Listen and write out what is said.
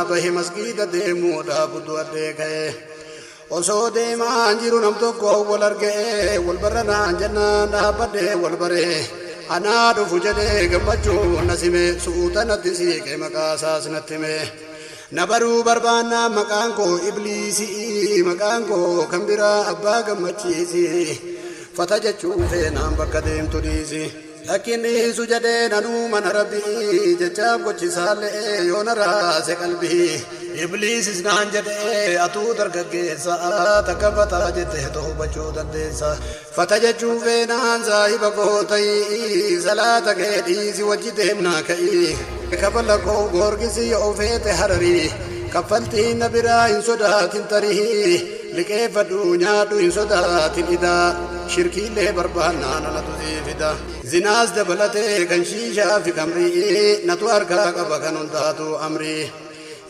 Bahe masgiida deemuudhaaf du'adhee ka'e. Osoo deemaan jiru nam tokko wal argee, wal barranaan jennaan dhaabbadhee wal baree. Anaa dhufu jedhee gammachuu na sime, suuta natti siiqe, maqaa isaas natti hime. Na baruu barbaannaa maqaan koo Ibliisii, maqaan koo kan biraa Abbaa Gammachiisi. Fata jechuun feenaan bakka deemtu dhiisi. Lakkin dhiisu jedhee nanuu mana Rabbii jechaaf gochisaallee yoo na raase qalbii. Ibliisis naan jedhee, atuu dargaggeessa, takka fataa jettee to'achuu dandeessa. Fata jechuun feenaan saahiba koo ta'ii, salaata kee dhiisi, wajji deemnaa ka'ii. Kafala koo goorgisi yoo feete Hararii. Kaffaltiin na biraa hin sodaatin tarii. Liqeeffadhu nyaadhu, hin sodaatin idaa. Shirkiillee barbaannaan anatu sii fida. Zinaas dabalatee kan shiishaa fi kamrii natu harkaa qaba, kan hundaatu amrii.